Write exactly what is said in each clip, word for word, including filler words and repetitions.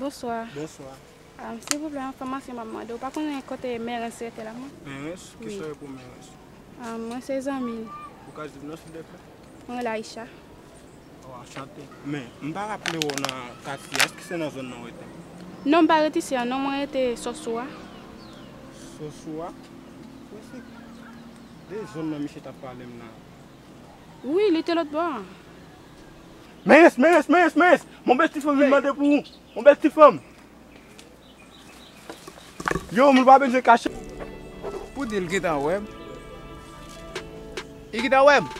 Bonswa. Bonswa. Ah, silvouplè, enfòmasyon m ap mande. Ou pa konnen kote Merens rete la, non? Merens? Wi. Kisa e pou Merens? Ah, mwen se zanmi l. Ou ka di m non, silvouplè? Mwen rele Aisha. Oh, anchante. Men, m pa raple w nan katye a. Èske se nan zòn nan w rete? Non, m pa rete isi a, non, mwen rete Sosou a. Sosou a? Mwen se de zòn nan misye t ap pale m nan. Wi, li te lòt bò a. Merens, Merens, Merens, Merens! Mon bèl ti fanm vin mande pou ou. Mon bèl ti fanm. Yo, moun pa bezwen kache. Pou di l gentan wè m. Li gentan wè m.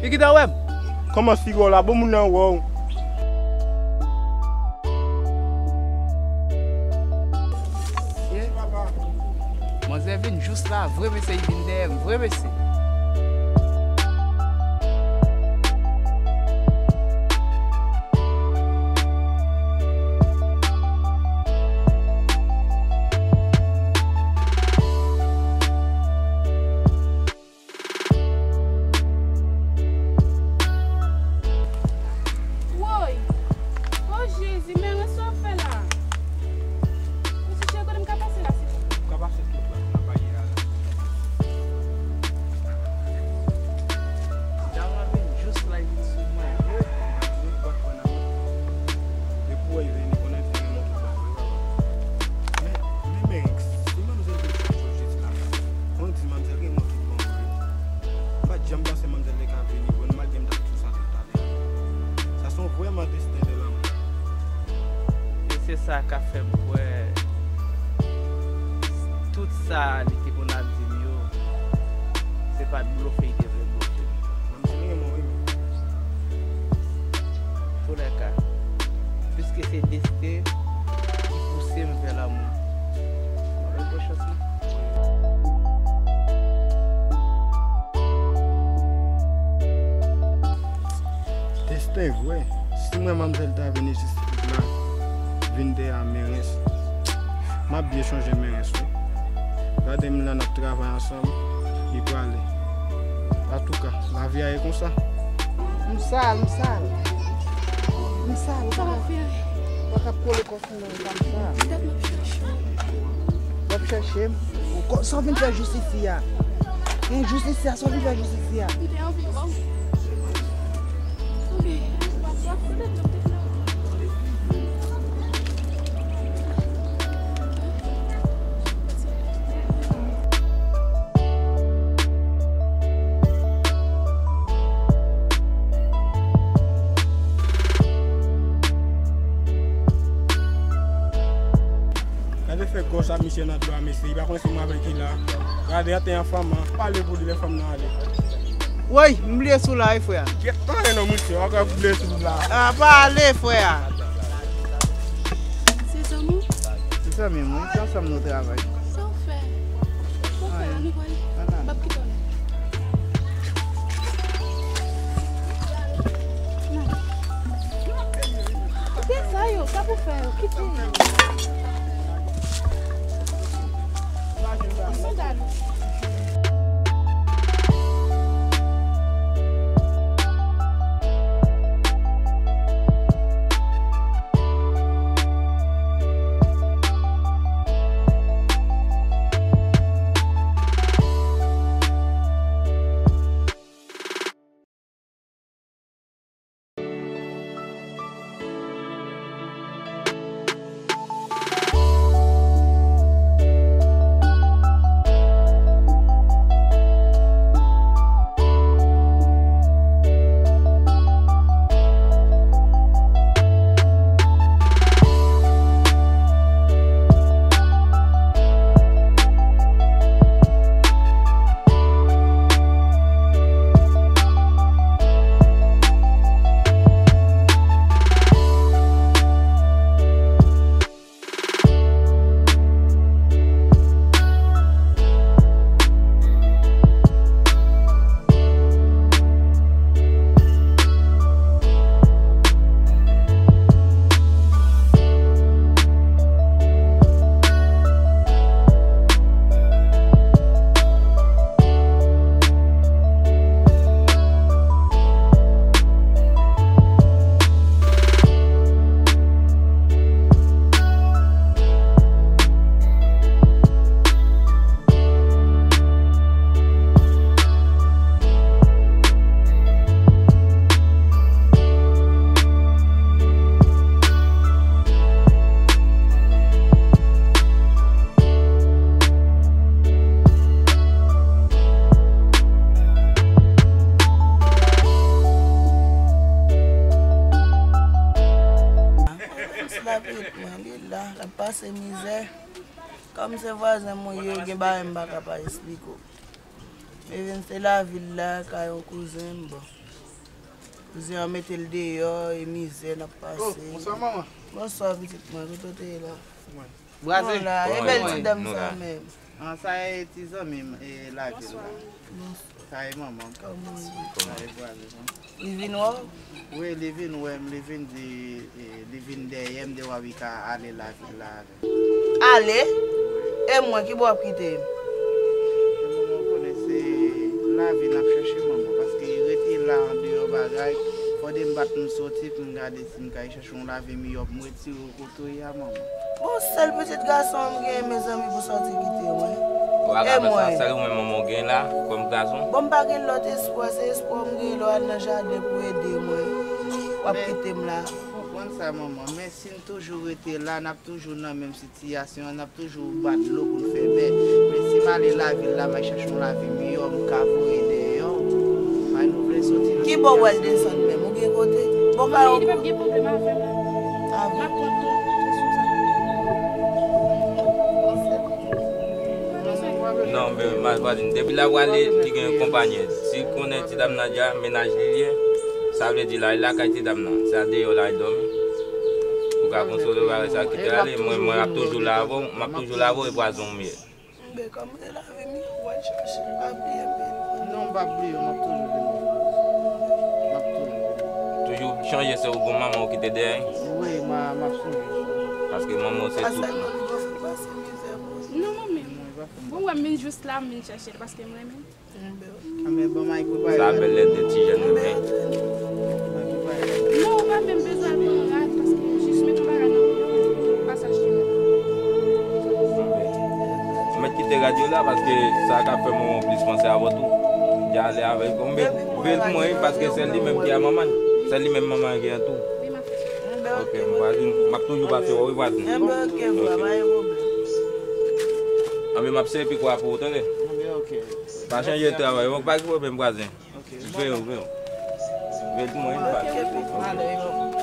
Li gentan wè m. Kòman si wè w la, bon moun nan wè w. Manzè vin jous la, vre mesye, li vin dèyè m, vre mesye. Woy! O Jezi, men sa w fè la? Mesye, cheri, kote m ka pase la, silvouplè? Ou ka pase tout la, nan paye a la. Dam lan vin jous la, li vin sou mwen. Wi, m pa t wè nan mwen. Depi w wè l vini, konnen l te renmen w tout bon vre, papa. Men, men, men, si manzèl vin chèche w jis la, mwen di manzèl renmen w tout bon vre. M pa t janm panse manzèl te ka vini, bon, malgre m t ap di w sa toutalè. Sa se yon vrèman desten de lanmou. E se sa k ap fè m kwè tout sa li te konn ap di m yo, se pa t blofe li te vle blofe m. Manzèl renmen w, wi. Toulèka, piske se desten ki pouse m vè lanmou, m ap jwenn chans lan. Desten vre. Si mwen manzèl ta vin isit la, vin dèyè Merens, m ap byen chonje Merens, wi. Gade m la, n ap travay ansanm, li prale. Antouka, lavi a ye konsa. M sal, m sal. M sal, ou pa ka, ou pa ka kole kò sou mwen konsa. W ap chache m? Ou ko-, sa w vin fè jous isi a? Hein, jous isi a, sa w vin fè jous isi a? Gade fè gòj sa misye nan dlo a, mesye. Li pa konn si mwen avèk li la. Gade, atè an fanm an. Pale pou li lè fanm nan ale. Woy, m bliye sou la, wi, frè. Gentan, e non, mesye. Ou ka bliye sou la. Ah, pale, frè. Se zanmi w? Se zanmi m, wi. Se ansanm nou travay. Sa w fè? Sa w fè la, nou pral. M ap kite w la. Kite sa yo, sa pou fè yo, kite yo. Sandal. Pase mizè. Kòm se vwazen mwen ye, gen bagay m pa ka pa esplike w. Men vin se lavil la, kay yon kouzen m, bon. Kouzen an mete l deyò, e mizè n ap pase. Oh, bonswa, manman. Bonswa, pitit mwen, kote w te ye la? Mwen. Vwazen. Non, la, e bèl ti dam sa menm. An, sa e ti zanmi m, e, lavil la. Bonswa. Sa e manman m. Kòman w ye? Sa e vwazen an. Li vin wè w? Wi, li vin wè m, li vin di, e, li vin dèyè m, di w a wi ka ale lavil la avè m. Ale? E mwen, ki bò w ap kite m? E manman, w konnen se lavi n ap chache, manman, paske rete la andeyò bagay, fò de m bat m soti pou m gade si m ka chache yon lavi miyò pou m retire w kote w ye a, manman. Bon, sèl pitit gason m genyen, mezanmi, pou sòti kite mwen. Ou al avè sa, sèl ou menm manman w gen la, kòm gason? Bon, m pa gen lòt espwa, se espwa m genyen lè w al nan jaden pou ede mwen. W ap kite m la. Konprann sa, manman, men si n toujou rete la, n ap toujou nan menm sitiyasyon an, n ap toujou bat dlo pou n fè bè. Men si m ale lavil la, m al chache yon lavi miyò, m ka voye deyò. Sa nou vle soti nan sitiyasyon. Ki bò w al desann menm? Ou gen kote? Bon, pa yon. Li p ap gen pwoblèm avè m. Ah, bon. M ap pran tout sou sa. Non, men, vwazin, depi l ap prale, li gen konpanyen. Si l konnen ti dam nan deja, mennaj li l ye, sa vle di l al lakay ti dam nan. Se a deyò l al dòmi. Ou ka konsole w avè sa, kite l ale. Mwen, mwen ap toujou la avè w, m ap toujou la avè w, e vwazin w m ye. Enben, kòm se lavi m ye, w al chache, pa bliye m. Non, m p ap bliye w, m ap toujou vin wè w. M ap toujou vin wè w. Toujou chanje se ou gon manman w kite dèyè. Wi, m a, m ap sonje sa. Paske manman w se tout. Pa sèlman li gon fè pase mizè pou ou. Non, manmi. Bon, wè, m vin jis la, m vin chèche l paske m renmen l. Enben, ok. Enben, bon, m al prepare. Sa bèl lè de ti jèn renmen. Non, ou pa menm bezwen al pran rad, paske jis met yon bagay nan pye w, pasaj li la. Mèt kite rad yo la, paske sa ka fè manman w plis panse avè w tou. Di ale avè l. Bon, men, veye l pou mwen, wi, paske sèl li menm ki a manman l. Sèl li menm manman l gen an tou. Wi, m ap fè sa. Ok, m vwazin, m ap toujou pase wè w, wi, vwazin. Enben, ok, vwa, pa gen pwoblèm. Anben, m ap sere pikwa pou ou, tande? Enben, ok. Pa chanje travay, bon, pa gen pwoblèm, vwazin. Ok. Veye w, veye w. Veye l pou mwen, wi, vwazin. Ok, wi. Ok.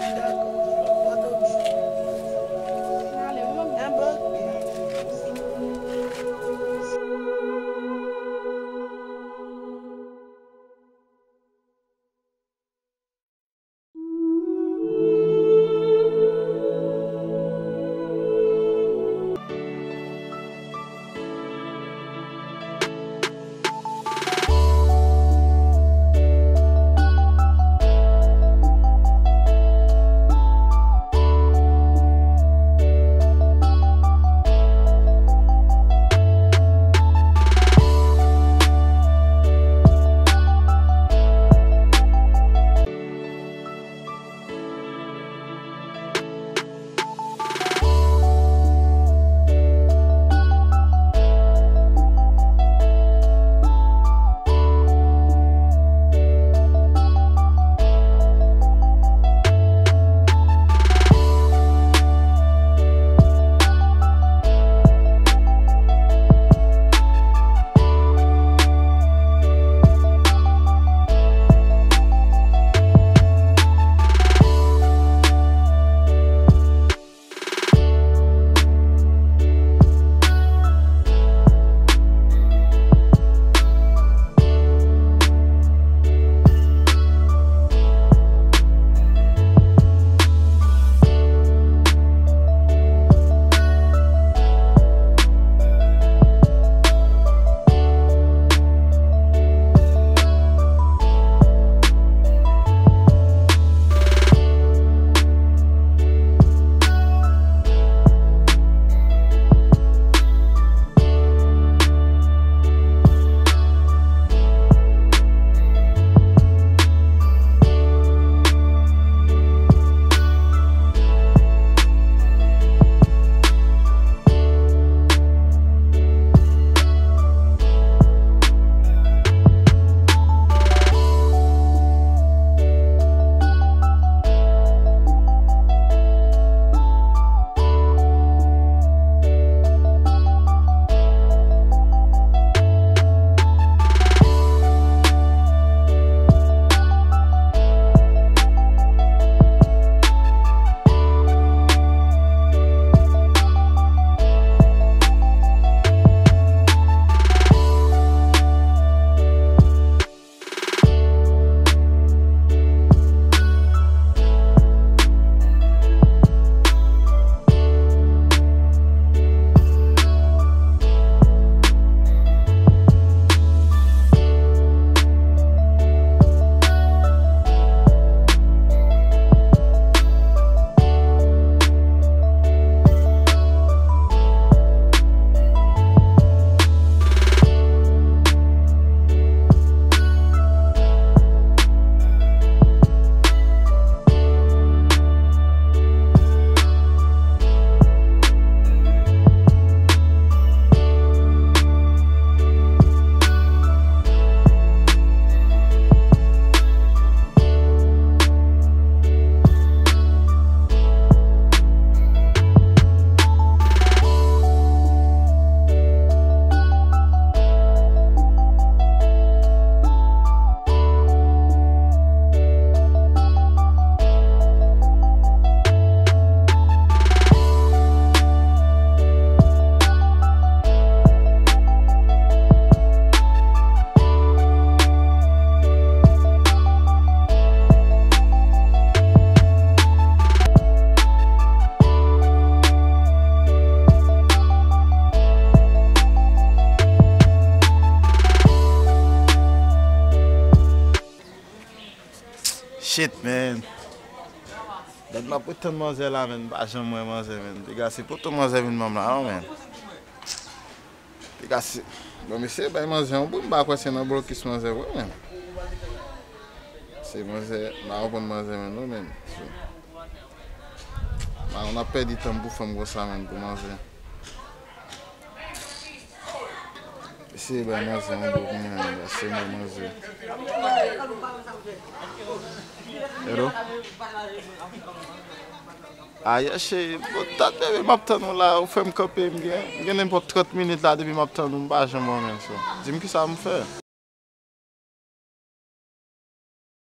Enben, ok. Shit, man. Dat m ap ret tann manzè la, man. M pa janm wè manzè, man. Piga se poto manzè vin ban m la, non, man. Piga se, bon, mesye bay manzè yon bout, m pa kwè se nan blokis manzè vre, man. Se manzè, m pa konprann manzè, man, non, man. So, m ap pèdi tan m pou fanm konsa, man, pou manzè. Eseye bay manzè yon do kounye a, se mwen manzè. Hello? Ayè cheri, bon, dat bebe m ap tann ou la, ou fè m kanpe, m gen, m gen nenpòt trant minit la depi m ap tann ou, m pa janm wè w, man, so. Di m kisa m fè.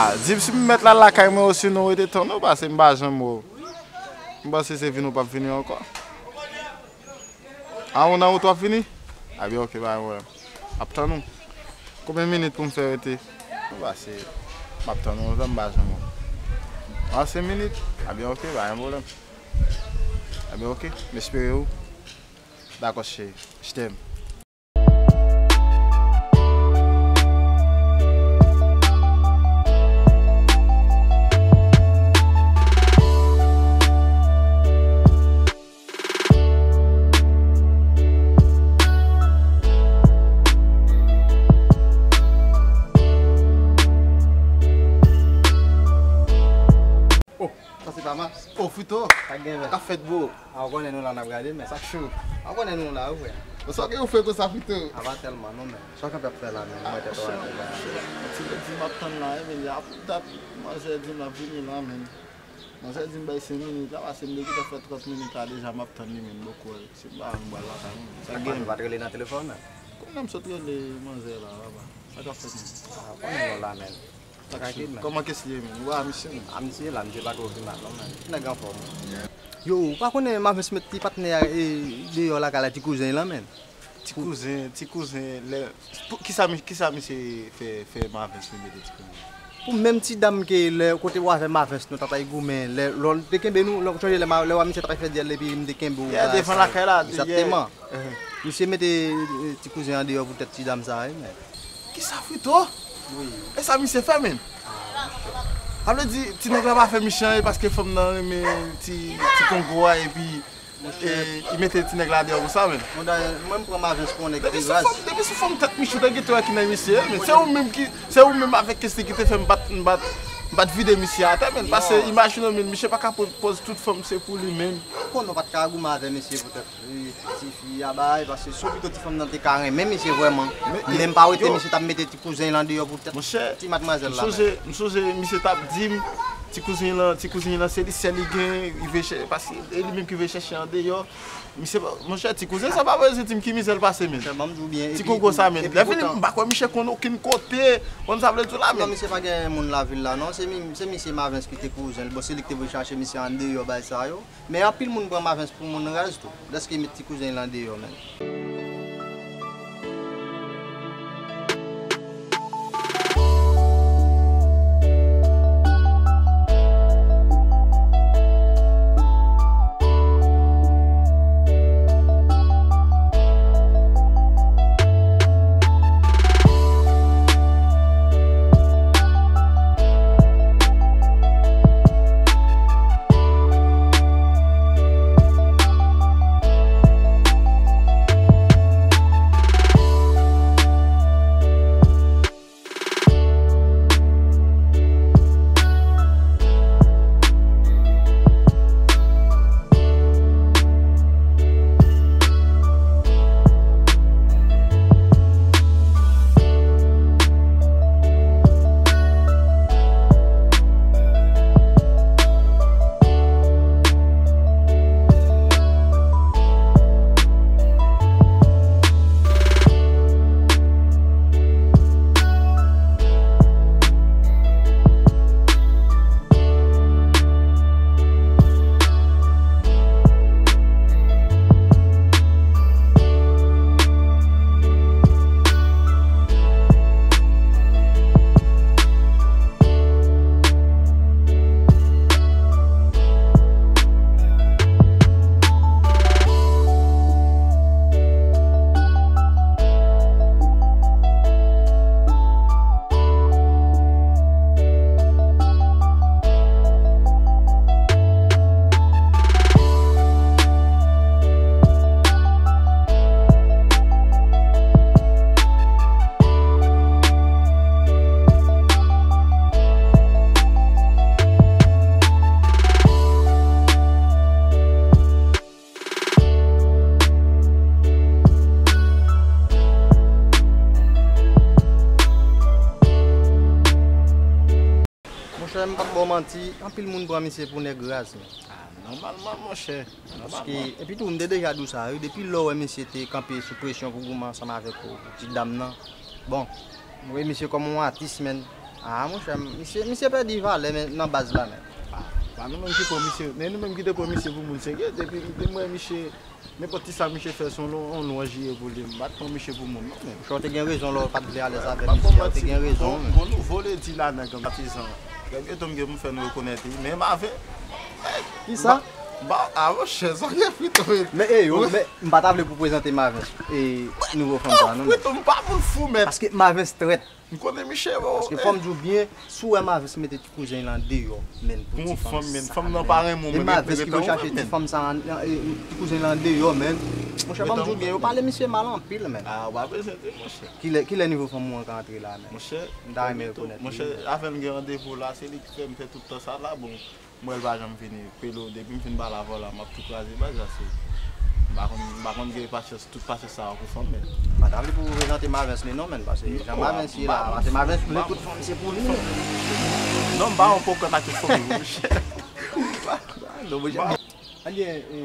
Ah, di m si m mèt la lakay mwen osinon w rete tann ou, paske m pa janm wè w. M panse se vin ou p ap vini ankò. A ou nan wout w ap vini? Ebyen, oke, pa gen pwoblèm. M ap tann ou. Konbyen minit pou m fè rete? M pase. M ap tann ou lontan, m pa janm wè w. A, senk minit? Ebyen, oke, pa gen pwoblèm. Ebyen, oke, m espere w. Dakò, cheri. Je t'aime. Oh, sa se pa ma. Oh, Frito. Sa k gen, men? Sa k ap fèt, bro? A, ou konnen nou la n ap gade, men. Sa k cho? A, ou konnen nou la, wi, frè. Bon, sa ke ou fè konsa, Frito? A, pa tèlman, non, men. Sa w kanpe ap fè la, men? Mwen tèt ou atè la. Ti lè di m ap tann la, wi, men y ap dat manzè di m ap vini la, men. Manzè di m bay senk minit la, paske m te gentan fè trant minit la deja, m ap tann li, men, bòkò. Se pa m pral lakay, men. Sa k gen? Ou pa t rele nan telefòn, men? Kòman m sot rele manzè la, papa? Sa k ap fèt, men? A, ou konnen nou la, men. Trankil, men. Kòman kès li ye, men? Ou pa misye, men? A, misye la, misye pa twò vin la, non, men. Nèg anfòm. Yo, ou pa konnen Mavens met ti patnè a, e, deyò lakay la, ti kouzen lan, men. Ti kouzen, ti kouzen, lè, pou, kisa, mi- kisa misye fè, fè Mavens li mete ti kouzen? Pou menm ti dam ke lè, kote w avè Mavens, nou t ap al goumen, lè, lè w te kenbe nou, lè w sonje lè ma- lè w a misye t ap fè dyèl epi m te kenbe w. Yeah, la, devan sa, lakay la, egzakteman. Yeah. Misye mete, eh, ti kouzen an deyò poutèt ti dam sa, wi, men. Kisa, Frito? Wi. E sa misye fè, men? A, vle di, ti nèg la pa fè misye anyen paske fanm nan renmen ti, ti kongo a, epi, e, li mete ti nèg la deyò pou sa, men. Bon, dayè, mwen, m pran Mavens pou yon nèg ki raz. Depi sou fanm, depi sou fanm tèt michou, te gentan wè ki nan misye, men. Se ou menm ki, se ou menm avèk kès li ki te fè m bat, m bat, m bat vide misye atè, men. Paske, imajine w, men, misye pa ka pran pòz tout fanm se pou li, men. Ou konnen w pa t ka goumen avè misye poutèt. Wi, tifi a bay, paske si w pito ti fanm nan te ka renmen misye vrèman, men m pa wete misye t ap mete ti kouzen l andeyò poutèt ti madmwazèl la menm. Monchè, m sonje, m sonje misye t ap di m, ti kouzen lan, ti kouzen lan se li sèl li gen, li vle chè-, paske e li menm ki vle chèche andeyò. Misye, monchè, ti kouzen sa pa bezwen di m ki mizè l pase, men. Ti kongo sa, men. Lè fini, m pa kwè misye konn okenn kote. Konn sa vle di la, men. Non, misye pa gen moun lavil la, non. Se mi-, se misye Mavens ki te kouzen l. Bon, se li ki te voye chache misye andeyò bay sa yo. Men anpil moun pran Mavens pou moun raz tou, dèske met ti kouzen l andeyò menm. Monchè, m p ap ba w manti, anpil moun pran misye pou nèg raz, men. Ah, nòmalman, monchè. Paske, epi tou, m te deja di w sa, wi, depi lè w wè misye te kanpe sou presyon pou goumen ansanm avèk ou, pou ti dam nan. Bon, m wè misye kòm yon atis, men. Ah, monchè, misye, misye pèdi valè, men, nan baz la, men. Ah, pa nou menm ki pran misye, men nou menm ki te pran misye pou moun serye, depi, depi m wè misye, nenpòt ti sa misye fè, se yon lwanj li ye pou li, m pa t pran misye pou moun, non, men. Monchè, w te gen rezon lè w pa t vle alèz avè misye, w te gen rezon, men. Bon, bon, nouvo ledi la nan gang patizan. Gang eto m gen pou m fè nou rekonèt li, men m avè. Kisa? Ba, a, monchè, sa gen frito. Men, e, yo, men, m pa ta vle pou prezante Mavens, e, nouvo fanm sa, non, men. Frito, m pa moun fou, men. Paske Mavens trèt. M konnen misye, bon. Paske fò m di w byen, si w wè Mavens mete ti kouzen l andeyò, men, pou ti fanm sa, men. Fanm nan pa renmen w, men. E Mavens ki vin chache ti fanm sa, e, ti kouzen l andeyò, men. Monchè, fò m di w byen, yo pale misye mal anpil, men. A, w pa bezwen di, monchè. Kilè, kilè nouvo fanm ou an ka antre la, men? Monchè, m ta renmen rekonèt li. Monchè, avè l m gen randevou la, se li ki fè m fè tout tan sa la, bon. M wè l pa janm vini. Pelo, depi m fin pale avè w la, m ap tou kraze bagay la, se. M pa konn, m pa konn gen pasyans, tout pasyans sa a pou fanm, men. M pa ta vle pou w prezante Mavens li non, men, paske jan Mavens ye la, paske Mavens vle tout fanm se pou li, men. Non, m pa yon pokant ak tout fanm, monchè. Non, monchè. Anyen, e,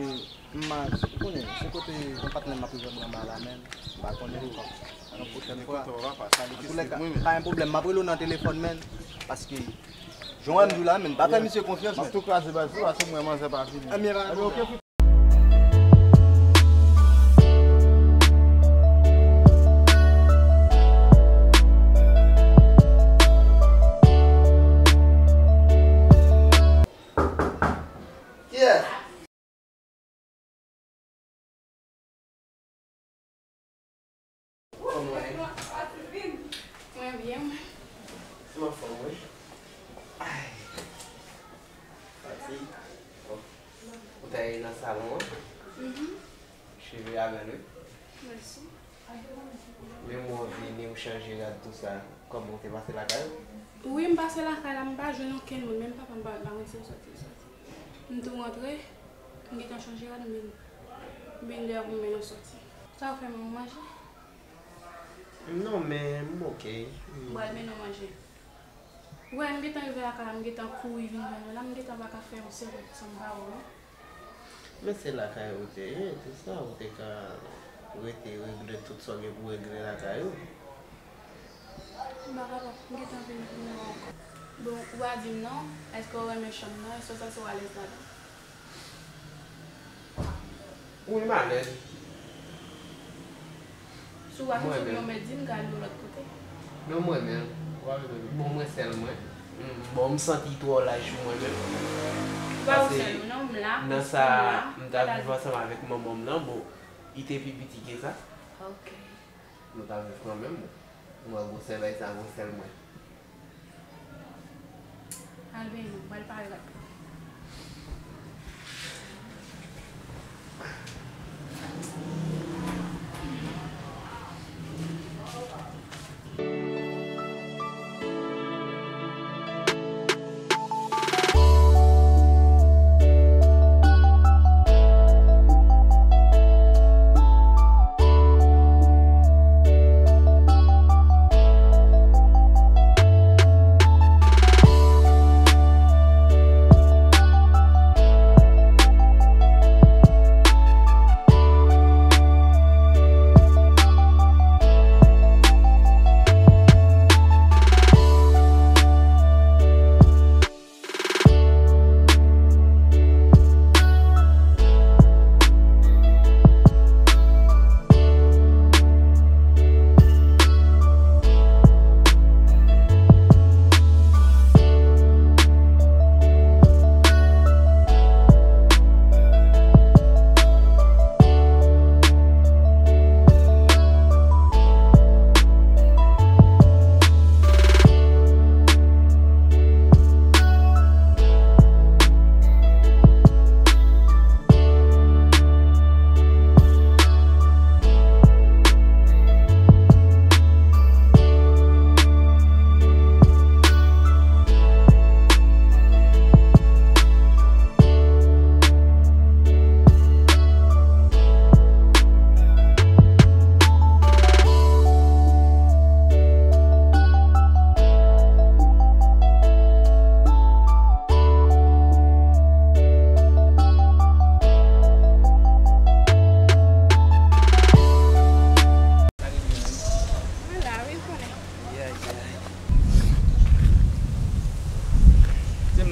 m a, ou konnen, se kote yon patnè m ap rejwenn nan ba la, men. M pa konnen ankò. Yon pwochèn fwa. Antoulèka, pa gen pwoblèm, m ap rele w nan telefòn, men. Paske Jan w wè m di w la, men, pa fè misye konfyans, men. M ap tou kraze baz ou, paske m wè manzè pa vini. Ebyen, pa gen pwoblèm. Kiyès? Kòman w ye? Mwen byen, mwen. Mwen anfòm, wi. Ay. Fatig. Bon. Ou ta ye nan salon an? Mhm. Cheve a bèl, wi. Mèsi. Men mwen vini, ou chanje rad, tou sa. Kòman, ou te pase lakay ou? Wi, m pase lakay la, m pa jwenn okenn moun, menm papa m pa, pa konn si l soti, l soti. M tou rantre, m gentan chanje rad, m vin, m vin deyò pou m mennen w soti. Sa w fè, men, ou manje? Non, men m oke. M pral mennen w manje. Ou wè, m gentan rive lakay la, m gentan kouri vin jwenn ou la, m gentan pa ka fè yon sèl lòt san m pa wè w, non. Men se lakay ou te ye, tou sa, ou te ka rete regle tout sa w gen pou regle lakay ou. M pa kapab, m gentan vin pou mwen ankò. Bon, ou pa di m non, èske w renmen chanm nan, èske w santi w alèz ladan? Wi, m alèz. Si w pa santi w byen, w mèt di m, m ka ale yon lòt kote. Non, m renmen l. Bon, mwen sèl mwen. Mm, bon, m santi l twò laj pou mwen menm. Ou pa wè w sèl ou non, m la, m la. Paske nan sa, m t ap viv ansanm avèk manman m nan, bon, li te pi piti ke sa. Ok. Nou t ap viv kanmenm, bon. M wè gwosè bagay sa, gwosè l mwen. Al benyen w, m pral pare rapid.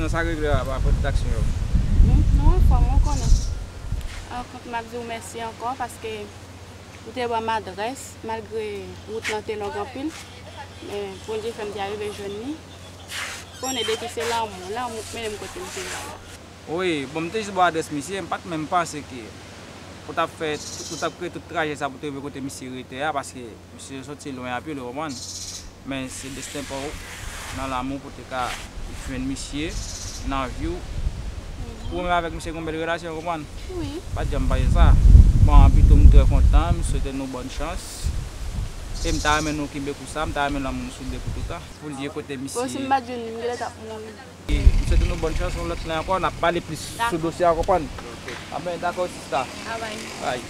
Sa regle a, pa pran distraksyon yo. Hmm, nou anfòm, ou konnen. Ankò, m ap di w mèsi ankò paske ou te ban m adrès, malgre wout lan te long anpil. Men Bondye fè m te arive jwenn li. Konnen depi se lanmou, lanmou k mennen m kote m te ye a la. Wi, bon, m te jis ba w adrès misye, m pa t menm panse ke ou t ap fè, ou t ap kreye tout trajè sa pou te rive kote misye rete a, paske misye soti lwen anpil, ou konprann? Men se desten pa w nan lanmou pou te ka jwenn misye nan vi w. Ou menm avèk misye gen yon bèl relasyon, ou konprann? Wi. Pa t janm panse sa. Bon, anpito m trè kontan, m swete nou bòn chans. E m ta renmen nou kenbe kou sa, m ta renmen lanmou nou soude pou toutan. Pou l ye kote misye. Bon, si m pa t jwenn li, m genlè t ap mouri. E, m swete nou bòn chans, yon lòt lè ankò, n ap pale plis sou dosye a, w konprann? Dakò. A ben, dakò, sista. Babay. Bay.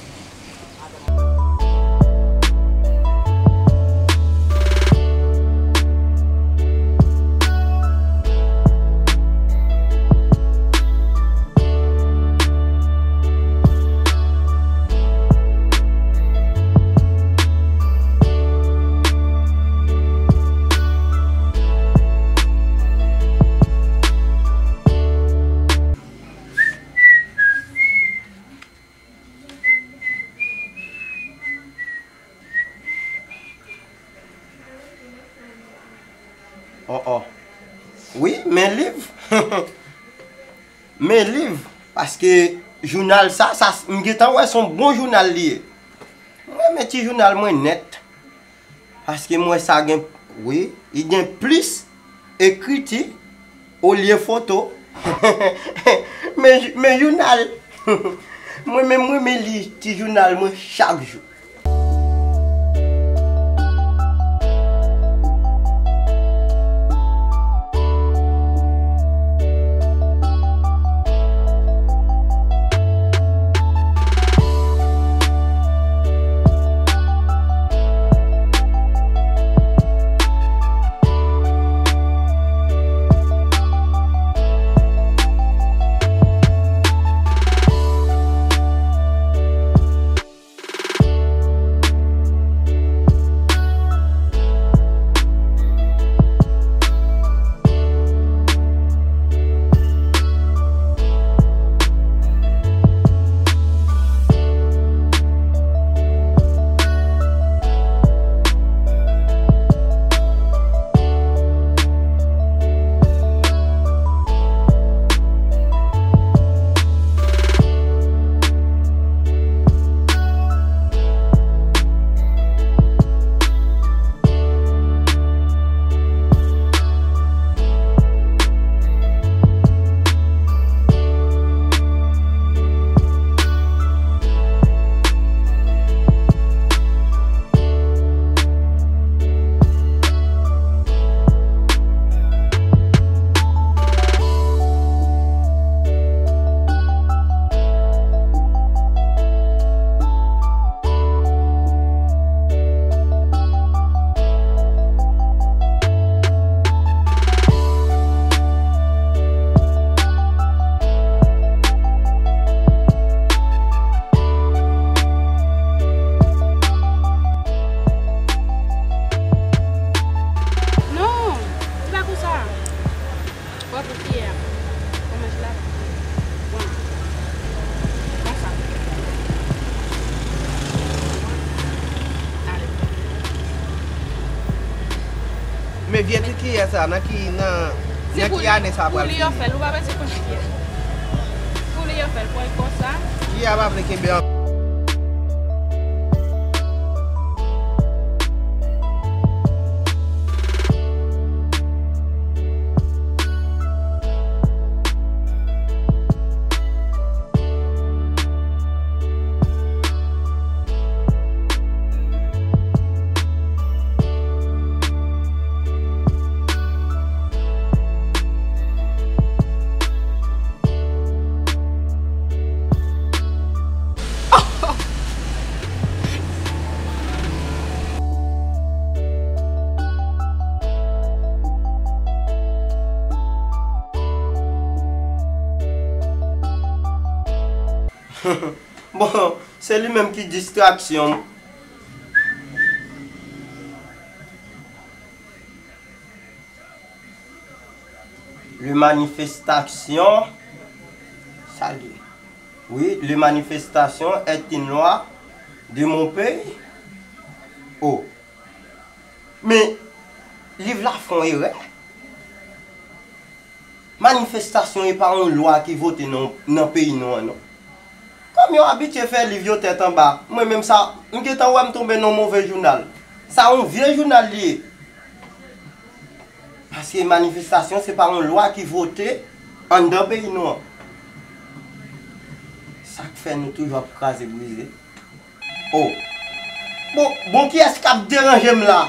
Oh, oh. Wi, men liv. Men liv. Paske jounal sa, sa, m gentan wè se yon bon jounal li ye. M renmen ti jounal mwen nèt. Paske m wè sa gen, wi, li gen plis ekriti olye foto. Men, men jounal. Mwen menm, mwen renmen li ti jounal mwen chak jou. Non, se pa konsa. Pran pou kiyè a. Pran manch la. Pran. Konsa. Ale. Men vye ti kiyè sa, nan ki, nan, nan ki ane sa pral fini? Pou li yo fè l, ou pa bezwen konn kiyè. Pou li yo fè l, pran konsa. Kiyè a pa vle kenbe an. Bon, se li menm ki distraksyon. Le manifestation, sa l ye? Oui, le manifestation est une loi de mon pays. Oh. Men, liv la fè yon erè. Manifestasyon e pa yon lwa ki vote nan, nan peyi nou an, non. Kòm yo abitye fè liv yo tèt anba, mwen menm sa, m gentan wè m tonbe nan yon move jounal. Sa yon vye jounal li ye. Paske manifestasyon se pa yon lwa ki vote anndan peyi nou an. Sa k fè nou toujou ap kraze brize. Oh. Bon, bon, kiyès k ap deranje m la?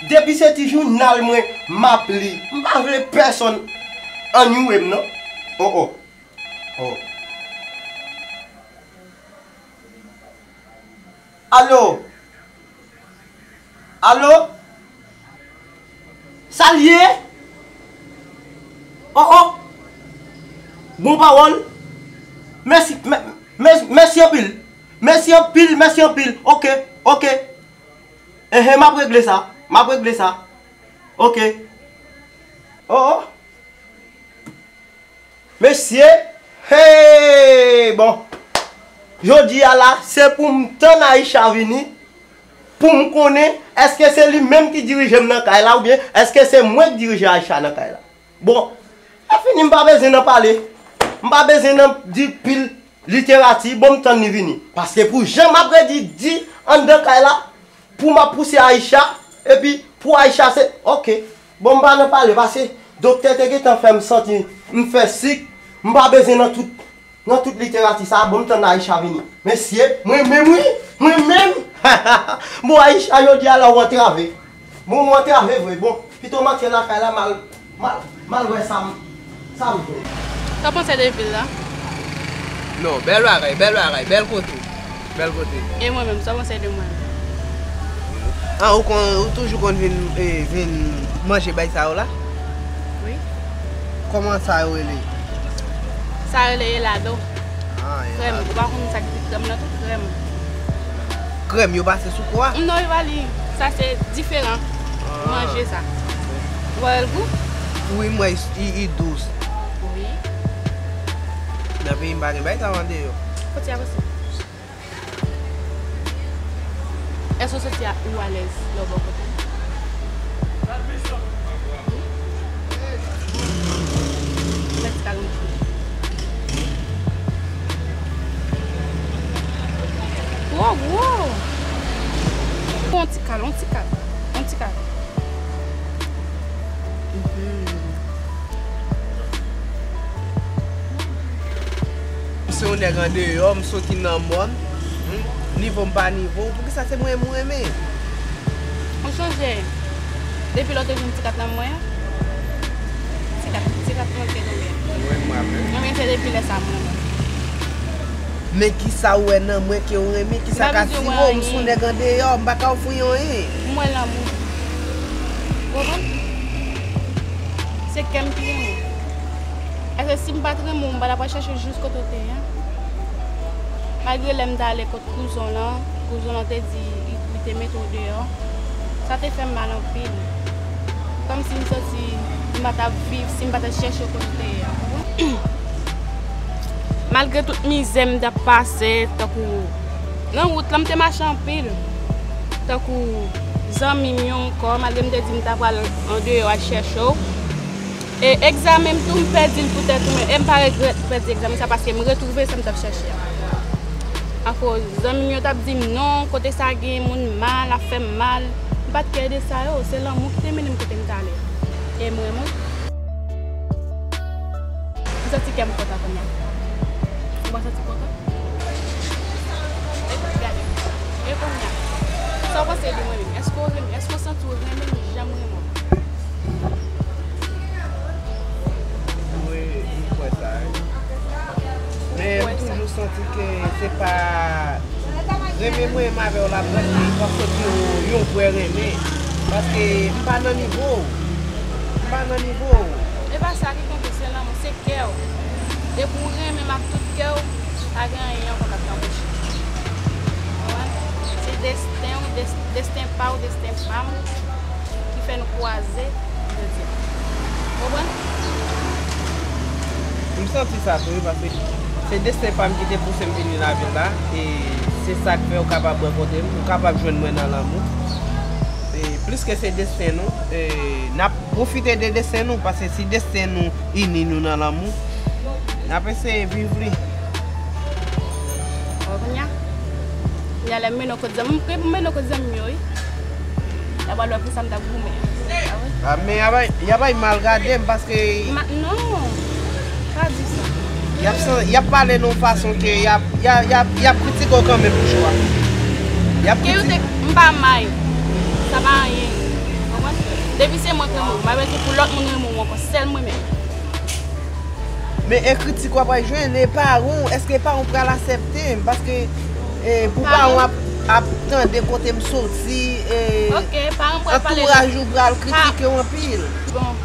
Depi se ti jounal mwen, m ap li. M pa vle pèsonn annuiwe m, non. Oh, oh. Oh. Alo? Alo? Sa l ye? Oh, oh. Bon pawòl. Mèsi, mè-, mè-, mèsi anpil. Mèsi anpil, mèsi anpil. Ok, ok. Enhen, m ap regle sa. M ap regle sa. Ok. Oh, oh. Mesye, hey, bon. Jodi a la, se pou m tann Aisha vini, pou m konnen èske se li menm ki dirije m nan kay la oubyen èske se mwen k dirije Aisha nan kay la. Bon, lè fini m pa bezwen nan pale. M pa bezwen nan di pil literati, bon m tann li vini. Paske pou jan m ap redi di anndan kay la, pou m ap pouse Aisha, epi pou Aisha se, ok. Bon, m pa nan pale, paske doktè te gentan fè m santi m fè sik, m pa bezwen nan tout, nan tout literati sa, bon, m tann Aisha vini. Mesye, mwen menm wi, mwen menm. Bon, Aisha, jodi a la ou antrave. Bon, ou antrave vre. Bon, pito m antre lakay la, m al, m al, m al wè sa m, sa m jwenn. Sa w panse de vil la? Non, bèl bagay, bèl bagay, bèl kote. Bèl kote. E mwen menm, sa w panse de mwen? Ah, ou konn, ou toujou konn vin, eh, vin manje bay sa yo la? Wi. Kòman sa yo rele? Sa rele elado. Ah, krèm. Elado. Ou pa konn sa ki krèm nan tou, krèm. Krèm yo pase sou kwa? Non, yo pa li. Sa se diferan. Ah. Manje sa. Ou pa wè l gou? Wi, m wè, i, i dous. Wi. Nan peyi m pa gen bay sa yo andeyò. Kote a pase? Èske w santi a, ou alèz lè w bò kote m? Mèt kalon. Gwo, gwo. Yon ti kal, yon ti kal, yon ti kal. Mhm. M se yon nèg andeyò, m soti nan mòn. Hmm? Nivo m pa nivo w, poukisa se mwen m renmen? Ou sonje, depi lè w te jwenn ti kat nan men mwen an? Ti kat, ti kat mwen te tonbe. Mwen, mwen menm. Mwen, se depi lè sa mwen. Men kisa w wè nan mwen ke w renmen? Kisa ka atire w? M se yon nèg andeyò, m pa ka ofri w anyen. M wè lanmou. Ou konprann? Se kè m ki renmen w. Èske si m pa t renmen w, m pa t ap al chèche w jis kote w te ye a? Malgre lè m t ale kot kouzen w lan, kouzen w lan te di li, li te mete w deyò, sa te fè m mal anpil. Kòmsi m santi m pa t ap viv si m pa t al chèche w kote w te ye a, w konprann? Malgre tout mizè m t ap pase, tankou nan wout lan, m te mache anpil. Tankou zanmi m yo ankò, malgre m te di m ta pral andeyò al chèche w. E egzamen m tou, m pèdi l poutèt ou menm. E m pa regrèt pèdi egzamen sa, paske m retwouve sa m t ap chèche a. Akoz zanmi m yo t ap di m, "Non, kote sa gen moun mal, ap fè m mal." M pa t kè de sa yo, se lanmou ki te mennen m kote m t ale a. E m renmen w. M santi kè m kontan kounye a. Ou pa santi kontan? Epi gade. E kounye a, sa w panse de mwen menm? Èske w renmen, èske w santi w renmen m jan m renmen w? Wi, m kwè sa, wi. Men m toujou santi ke se pa renmen mwen menm avè w la, m panse l p ap soti yon, yon vrè renmen. Paske m pa nan nivo w. M pa nan nivo w. E pa sa ki konte, se lanmou, se kè w. Depi w renmen m ak tout kè w, pa gen anyen ankò k ap kanpe w. Konprann? Se desten w, des-, desten pa w, desten pa m ki fè nou kwaze jodi a. Konprann? M santi sa tou wi, paske se desten pa m ki te pouse m vini lavil la, e se sa k fè w kapab rankontre m, ou kapab jwenn mwen nan lanmou. E plis ke se desten nou, e n ap pwofite de desten nou, paske si desten nou ini nou nan lanmou, n ap eseye viv li. Wè kounye a? Kounye a lè m mennen w kot zanmi m, m mennen w kot zanmi m yo wi. Y a pral wè pou sa m t ap goumen an. Ah wi. Ah, men y a bay, y a bay mal gade m paske Ma, non, pa di sa. Y ap, san- y ap pale nan yon fason ke y ap, y a- y ap, y ap kritike w kanmenm pou cho a. Y ap Ke yo te, kritike. M pa may. Sa pa anyen. Konprann? Depi se mwen k renmen w, m pa bezwen pou lòt moun renmen w ankò. Sèl mwen menm. Men e kritik w ap al jwenn, e paran w, èske paran w pral aksepte m? Paske e, pou paran w ap, ap tande kote m soti, e, Ok, paran m pral pale. Antouraj ou pral kritike w anpil. Bon,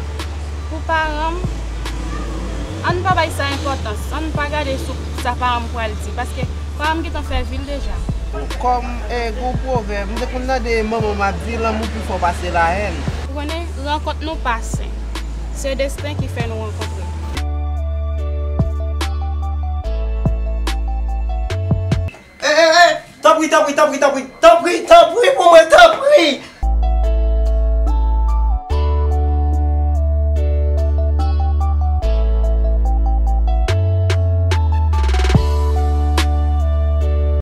pou paran m, ann pa bay sa enpòtans. Ann pa gade sou sa paran m pral di. Paske paran m gentan fè vi l deja. Kòm e, gon pwovèb, m te konn tande manman m ap di, lanmou pi fò pase lahèn. Ou konnen, rankont nou pa sen. Se desten ki fè nou rankontre. E, e, e, tanpri, tanpri, tanpri, tanpri, tanpri, tanpri pou mwen, tanpri!